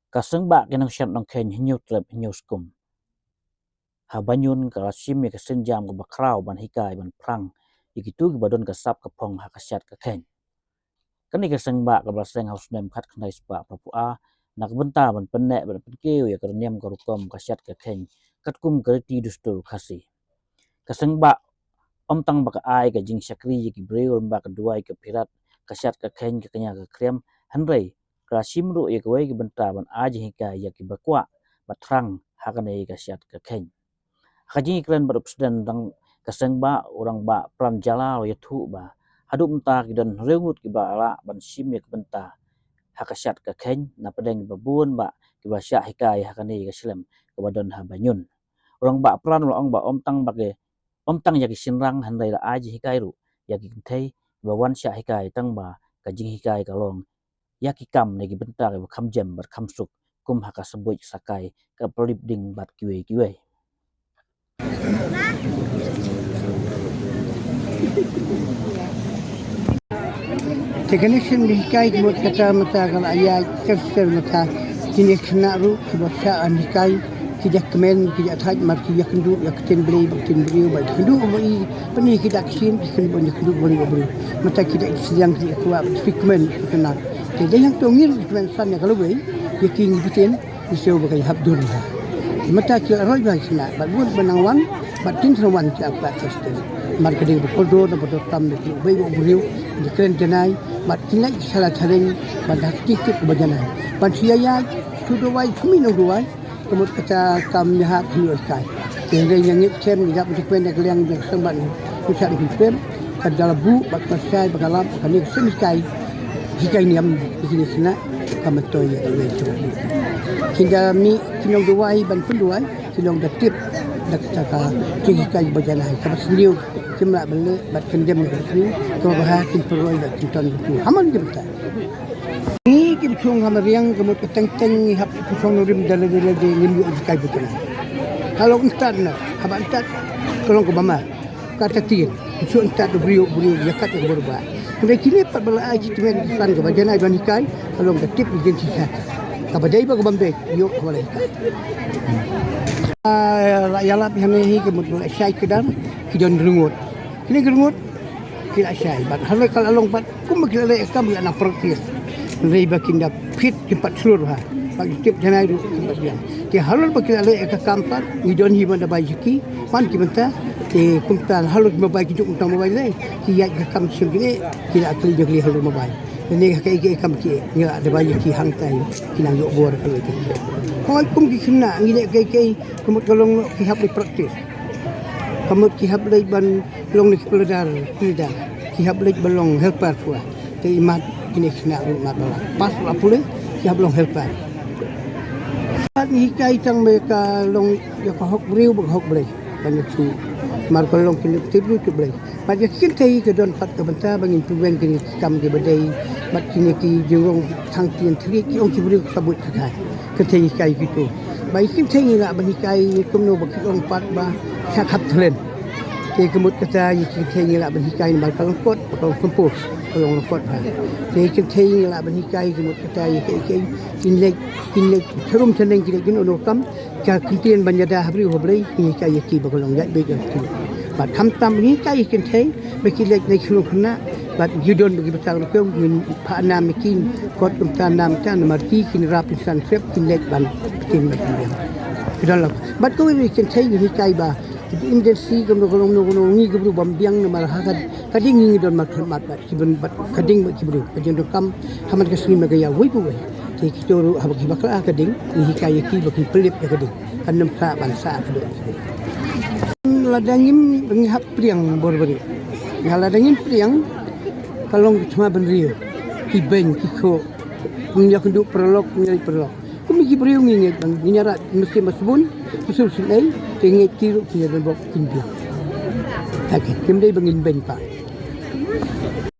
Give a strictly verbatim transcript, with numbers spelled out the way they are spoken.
Ka seng bah ki nongshad nongkheiñ hynñiew trep hynñiew skum ha Banyun ka la shim ïa ka sienjam kaba khraw ban hikai ban phrang ïa kito kiba don ka sap ka phong ha ka shad ka kheiñ. Kane ka seng bah kaba la seng ha u snem khatkhyndai spah phra phew ar na ka bynta ban pynneh ban pynkiew ïa ka rynïam ka rukom ka shad ka kheiñ katkum ka riti dustur Khasi. Ka seng bah ym tang ba ka ai ka jingshakri ïa ki briew lyngba ka duwai ka phirat ka shad ka kheiñ ka kñia ka khriam, hynrei ka la shim ruh ïa kawei ka bynta ban ai jinghikai ïa kiba kwah ba thrang ha kane ka shad ka kheiñ. Ha ka jingïakren bad u president dang ka seng bah, u rangbah Pran Jylla u ïathuh ba haduh mynta ki don hynriew ngut kiba lah ban shim ïa ka bynta ha ka shad ka kheiñ na pdeng kiba bun bah kiba shah hikai ha kane ka shlem kaba don ha Banyun. U rangbah Pran u la ong ba ym tang ba ki ym tang ïa ki shynrang hynrei la ai jinghikai ruh ïa ki kynthei kiba wan shah hikai tang ba ka jinghikai ka long ïa ki kam ne ki bynta kiba kham jem bad kham suk kum ha ka sabuit sakai ka pynlip ding bad kiwei kiwei. Te kane ka sien hikai ki mut kata mynta ka la ïa ka sien mynta kine ki khynnah ruh kiba shah hikai ki ïa kmen ki ïa thait mar ki ïa kynduh ïa ka ktien Blei bad ka ktien briew bad kynduh ba i pyni ki dak sien ki kynduh ba i kynduh ba i ba briew. Mynta ki da i sliang ki ïa kwah ba ki kmen ki khynnah. Te dei hangto ngin ki kmen san ïa ka lawei ïa ki ngi btin. Ngi siew ba ka hap dur ha. Mynta ki la roi ba ki na bad bun ba nang wan bad tin sa wan ki ap ka testing. Mar ka dei ba kordor na ba dor tam ba ki ubei ba u briew ba ki kren janai bad ki nai ki sala thareng bad ha ki tik tik ba janai. Ban sia ïa ki duwai kami nang duwai. Ka mut kata kam ïa ha kami oi kai. Ki rei ïa ngit sem ïa ba ki kren ïa ka liang ïa ka seng ban. Ku sa di ki kren. Ka da la buh bad ka shai bad ka lap ka ni ka seng hikai. Hikai niam ïa kine khynnah ka myntoi ïa ka lawei ka lawei. Ki da mih ki nongduwai ban pynduwai ki long da tip da kata ka jinghikai ba janai kaba sniew kim lah ban leh bad kyndem ïa ka sniew kaba bha kin pynroi bad kin ton ïa ki ha man ki bynta. Ngi ki bchong ha mariang ka mut ka teng teng ngi hap ki bchong nongrim da lade lade ngim ïoh hikai ba janai. Halong yntat na haba yntat ka long kaba ma. Kata tien, shu yntat da briew briew ïa kat ïa ka bor ba. Hynrei kine pat ba la ai ki tymmen ki san kaba janai ban hikai, ka long ka tip ïa ki shisha. Kaba dei ba ka bam bek, ïoh kaba la hikai. Ah, la ïalap ïa ne hi ka mut ba la shai ki dar, ki don rngut. Kine ki rngut, ki la shai. Bad halor ka la long bad, kumba ki la leh kam ki la nang practice. Hynrei ba kin da phit kin pat shlur ha. Ba ki tip janai ruh kin pat biang. Te halor ba ki la leh ka kam pat, ngi don hi ban da bai ïa ki, man ki bynta, te kumta halor ki mobile ki juk kumta mobile lei, ki ïaid ka kam shim jingeh, ki la kli jong ki halor mobile. Te ne ka ïa ki kam ki, ngi la da bai ïa ki hangtai, ki nang ïoh bor ka lei ki. Hoi kum ki khynnah, ngi leh ka ïa ki, ka mut ka long ki hap leit practice. Ka mut ki hap leit ban long ne ki pynladar, pynladar. Ki hap leit ban long helper tu. Te imat kine khynnah ruh imat ba la pass la pule, ki hap long helper. Pat ngi hikai tang me ka long ïa ka hok briew bad ka hok Blei. Ban ïathuh. Mar ka long kine ki briew ki Blei. Bad ïa ki kynthei ka don pat ka bynta ba ngin pynweng kine ki kam kiba dei. Bad kine ki jingrong thang tien thri ki ong ki briew ka sabut ka khai. Kynthei ngi hikai kito. Ba ïa ki kynthei ngi lah ban hikai kumno ba ki ong pat ba sa khap thlen. Te ka mut kata ïa ki kynthei ngi lah ban hikai namar ka long kot, ka long sympu, ka long kot ha. Te ïa ki kynthei ngi lah ban hikai ka mut kata ïa ki, ki, kin leit, kin leit sharum shaneng kin leit kin ono kam, ka kyntien ban ïada ha briew ha Blei, ngi hikai ïa ki ba ka long ïaid beit ïa ki. Bad khamtam ngi hikai ïa ki kynthei, ba ki leit na ki shnong khynnah, bad ki don ba ki basa ruh kew, ngin phah nam ïa ki, kot kumta nam ta, namar ki, kin rap insan sep, kin leit ban, kin leit ban biang. Ki don la. Bad kawei ïa ki kynthei ngi hikai ba, ki agency, kumno, kumno, kumno, ngi ki briew bym biang namar ha ka, ka ding ngi don markhmat bad, ki ban bad, ka ding bad ki briew, ka jingdonkam, ha man ka sngi ma ka ïa wei pa wei. Te kito ruh haba ki bakla ha ka ding, ngi hikai ïa ki ba kin pynlip ïa ka ding. Kan ym sah ban sah ka ding. Lada ngim ngi hap pdiang bor bari. Nga lada ngim pdiang ka long ka thma bynriew. Ki beiñ ki khoh. Kum ïa kynduh paralok, kum ïa paralok. Kum ki briew ngi ngeit bang ngi ïarap mesti ma sbun, mesti sbun ei, te ngeit ki ruh ki ïa don bok kin biang. Ka kim dei ba ngin beiñ pat.